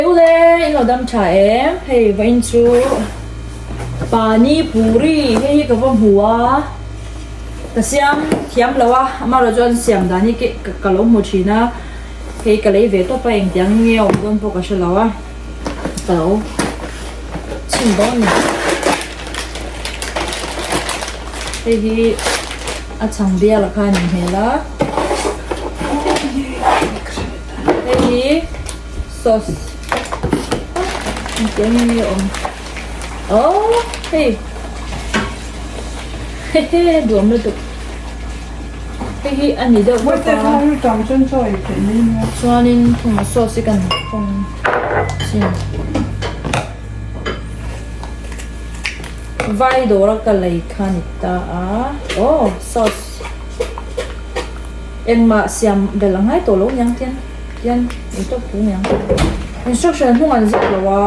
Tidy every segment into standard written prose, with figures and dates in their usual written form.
Ule in lo dam tha em hei vawiin chu pani puri hei hi ka va hmu a ka siam thiam lo a amaherawh chu an siam dan hi ka lo hmu thin a hei ka lei ve tawp a engtiang nge a awm dawn pawh ka hre lo a ka lo chhin dawn a ni hei hi a chhang bial ah khan a inhmel a hei hi. Sauce engtiang in nge awm oh hei hehe duam lutuk hei hi a ni deuh bawk a chuanin thung sauce hi kan hawng chin vai dawr a ka lei kha ni ta a oh sauce engmah siam belh a ngai tawh lo niang tiang. Hian ei tawp thu aniang. Instruction hnung an ziak lo a.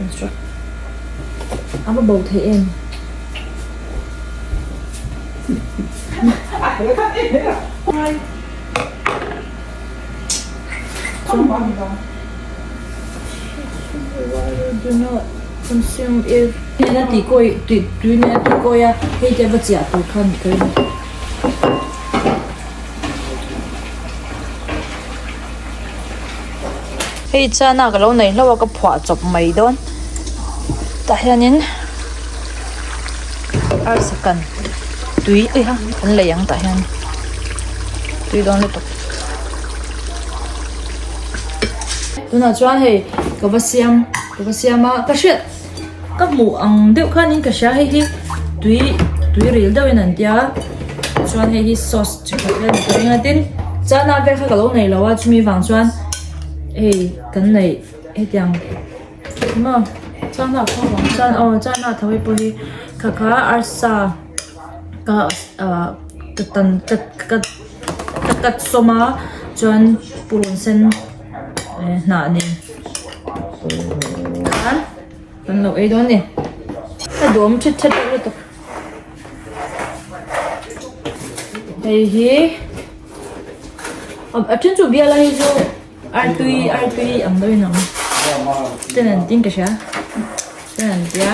Instruction a va bo thei em. Do not consume if nena tih kawi tui tui nena tih kawi a hei te va chiah tur khan ka ring. Hei chana ka lo nei hlauh a ka phuah chawp mai dawn tah hianin arsa kan tui eha kan lei ang tah hian tui dawn lutuk tunah chuan hei ka va siam ka va siam a ka hriat Ka hmuh ang deuh khanin ka hria hei hi tui tui ril deuhin an tia chuan hei hi sauce chi khat vel ka ring a tin chana vel kha ka lo nei lo a chumi vang chuan hei kan neih hetiang maw chana tho vang chuan aw chana tho hi pawh hi kha kha arsa ka ah ka tan ka ka ka cut sawm a chuan purun sen hnah nen. Khan kan lo ei dawn ni. Ka duam thet thet deuh lutuk. Hei hi a then chu biala hi chu artui artui ang deuh in a awm ten an tin ka hria ten an tia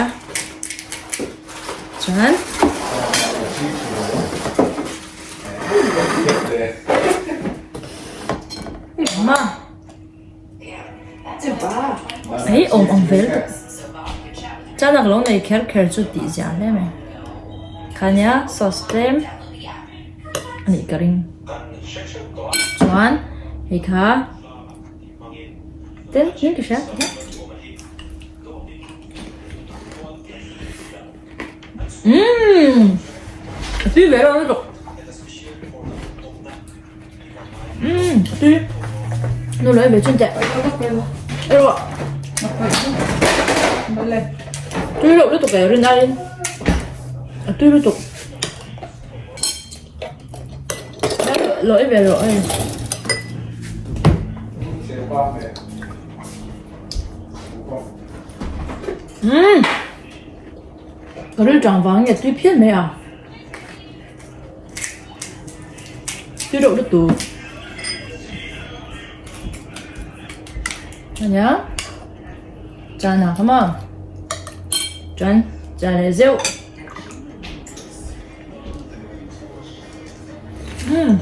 chuan. Hei awm ang vel tak chuan a lo nei kher kher chu tih zia hle mai khania sauce tlem a nih ka ring chuan hei kha tel tlem ka hria umm a tui ve reuh lutuk. Umm tui nu leh ve chin teh erawh tui loh lutuk e rin aiin a tui lutuk lawih ve rawh hei umm ka rilṭang vang nge tui phian mai a. Tui reuh lutuk ania chana kha maw chuan cha leh zeuh umm.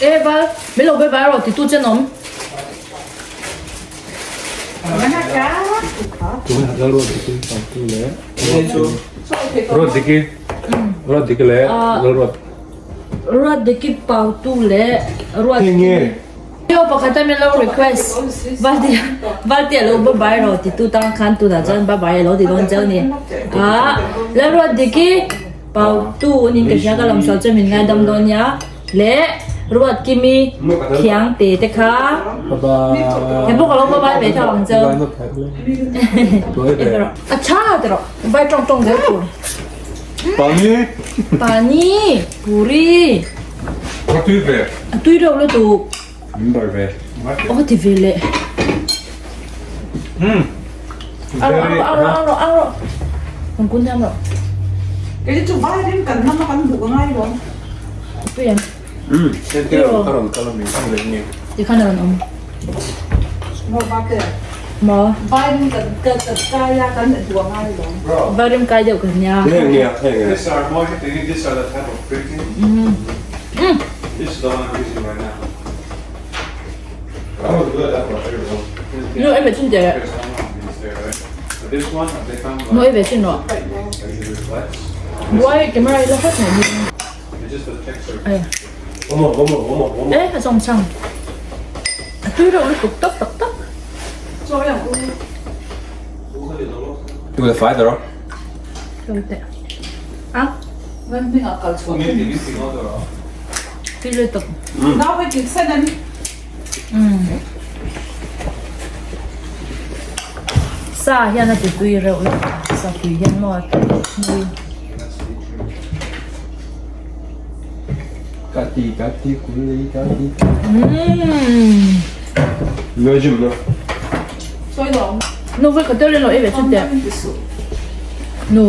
E val, min lo be bai rawh titu che nawm. Ruat diki Ruat diki le Ruat Ruat diki pau tu le Ruat Yo pakhat a min lo request Valtia Valtia lo ba bai rawh titu tang khan tunah chuan ba bai alo ti dawn cheu ni. Ah, la Ruat diki Pautu nin ka hria ka lamsual chuan min ngaidam dawn nia le ruat kimi thiang te te kha he pawh ka lo mobile ve thau ang cheu a tha te rawh vai tawng tawng zel tur pani pani puri a tui ve a tui reuh lutuk min bar ve aw ti ve le um. Ang rawh, ang rawh, ang rawh, ang rawh. Kan kun hiam rawh. Kei chu vai rim kan hnam a kan hmuh ka ngai lo. Tui em? Umm, entir a rawn kal a mi ang leh nge. Tikhan a rawn awm. Maw ba te? Maw? Vai rim kan kan kai a kan duh a ngai lo. Vai rim kai deuh ka nia. Nge nge nge nge. These are more these are the type of printing. This is the one I'm using right now. Nu ei ve chin teh. Nu ei ve chin rawh. Buai camera hi la hret mai ni. Ai. E a zawng chang. A tui reuh lutuk tak tak tak. Tu le fai rawh. Tui teh. A. Tui lutuk. Sa hian a ti tui reuh lo sa tui hian maw a ti tui. Ka ti ka ti kuli ka ti. Ngai jim na. Nu voi ka tel lo e ve chu te. Nu.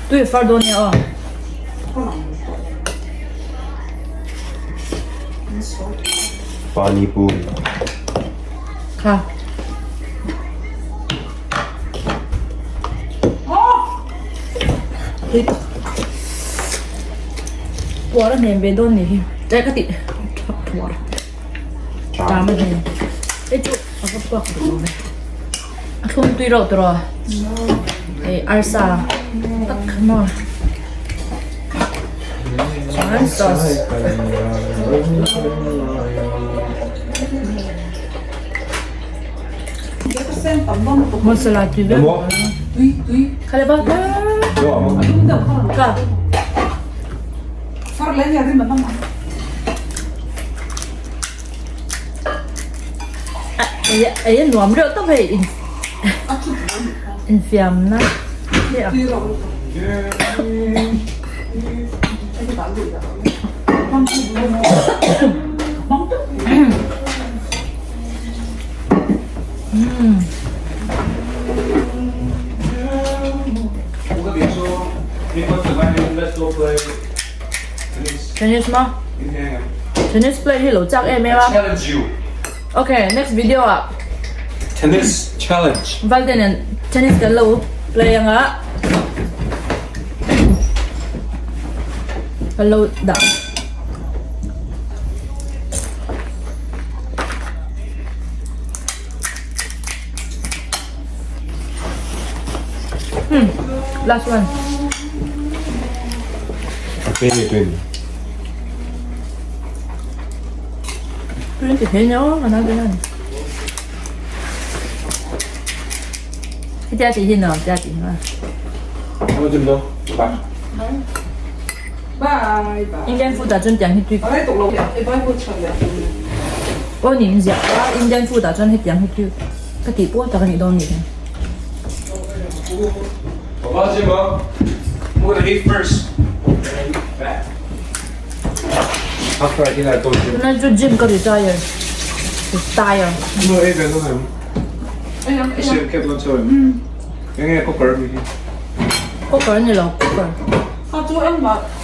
Tui far dawn nia aw. Pani puri. Kha. Tui tak. Puar a hnem ve dawn ni hi. Tlai ka tih puar. Tam a hnem. Hei chu a va puak duh lo ve. A thlum tui reuh tawh hei arsa tak kha maw chuan sauce masala tui vek kha le ba ka Ei a nuam reuh tawp hei in infiamna hi a. Tennis maw? Tennis play hi lo chak em em a. Challenge you. Okay, next video ah. Tennis challenge. Valde nen tennis kan lo play anga. Kan lo dah. Hmm, last one. Okay, twin. Twin ti thei nia ka nau te hian. Hetia tih hi nuam tia tih hi ma. Ano jim no? Bye. Bye bye. Indian food ah chuan tiang hi tui. Aw nim ziah a Indian food ah chuan hetiang hi tui ka tih pawh tak a nih dawn nih hi. Papa Jim ah, I'm gonna eat first. After I eat I go gym. Tunah chu gym ka retire. Retire. No ei ve no em. Siam kep lo chaw em. Enge cooker mi hi. Cooker ni lo cooker.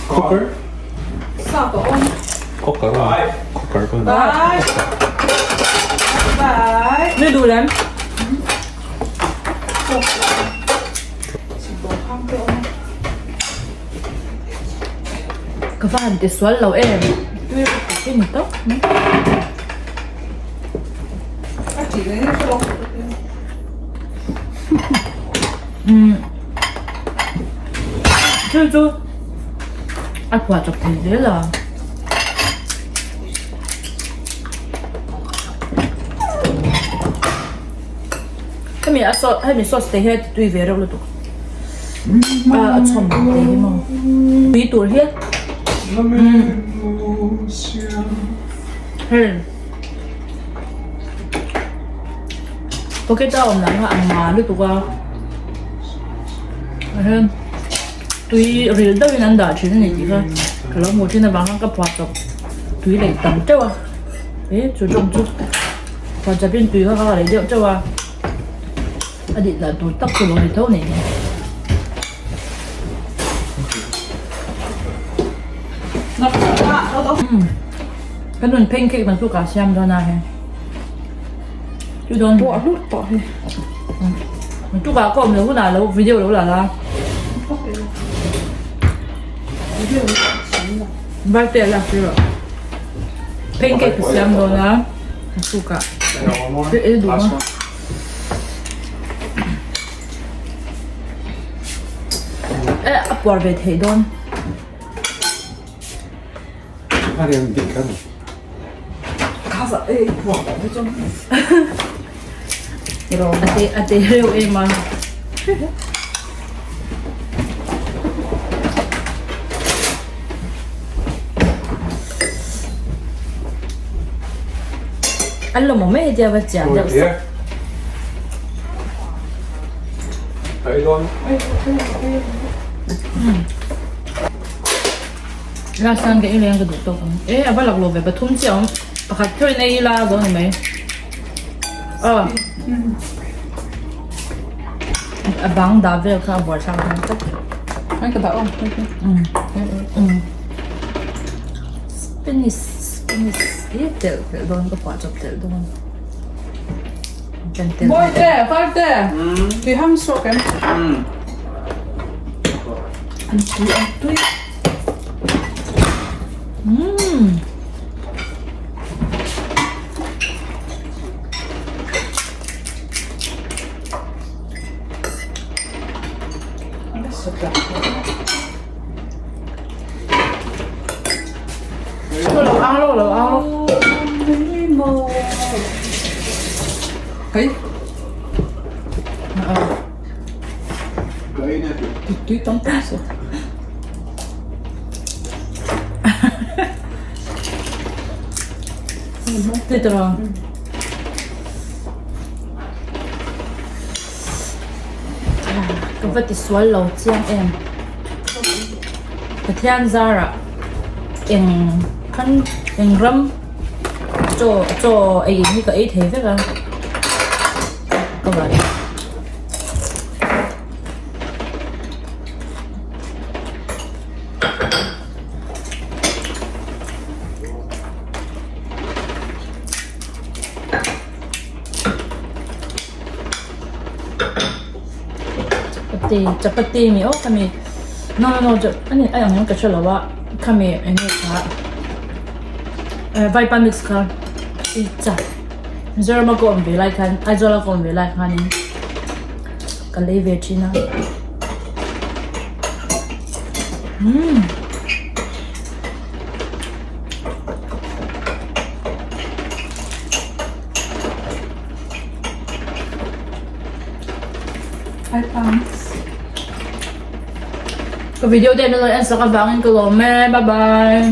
Cooker? Cooker a cooker ka Bye. Bye. Ni duh lem. Ka va han ti sual lo em. Tui hi ni tawp mai. Umm thil chu a phuah chawp thei zel a. Hemi a sauce hemi sauce te hi a ti tui ve reuh lutuk a a chhawm te hi maw tui tur hi hei. Pocket a awm lah kha a ma lutuk a hian tui ril deuhin an dah thin a ni tih kha ka lo hmuh thin avang khan ka phuah chawp tui lei tam teuh a eh chu tawng chu phuah chawpin tui kha ka lei deuh teuh a. A dih dan tur tak chu lo ni tho nei hi. Kan rawn pheng cake naktuk ah siam dawn a hei. Chu dawn. Pawh hlut tawh hi. Naktuk ah ka awm lo hunah lo video lo la la. Birthday a lak tir rawh. Pheng cake ka siam dawn a naktuk ah. I got one more? Last one. Eh a puar ve thei dawn. A rian dik a ni. A te a te reuh em a. An lo maw mai hetia va chiah deuh sak. Last time ka inleng ka duh tawk ang. E a va lak lo ve pathum chiah awm. Pakhat theuh in ei ila a zo ni mai. Aw. A bang dah vel kha a buaithlak dawn tlat. Ai ka dah aw. Spinach spinach hi telh telh dawn ka phuah chawp telh dawn. Kan telh. Bawihte, Parte. Tui ham suak em? An tui an tui. Umm. Lo ang lo lo ang lo. Hei. Tui tam tam so. Tui tawh. Ka va ti sual lo chiang em. Pathian zarah eng khan eng ram chaw chaw ei in hi ka ei thei vek a ka van. Chapati chapati mi aw khami no no no ani a ang ka hrelo a khami eng nge kha eh vaipa mix kha i cha Mizoram a ka awm ve lai khan Aizawl a ka awm ve lai khanin ka lei ve thin a umm. Ka video te an lo en sak avangin ka lawm e bye bye.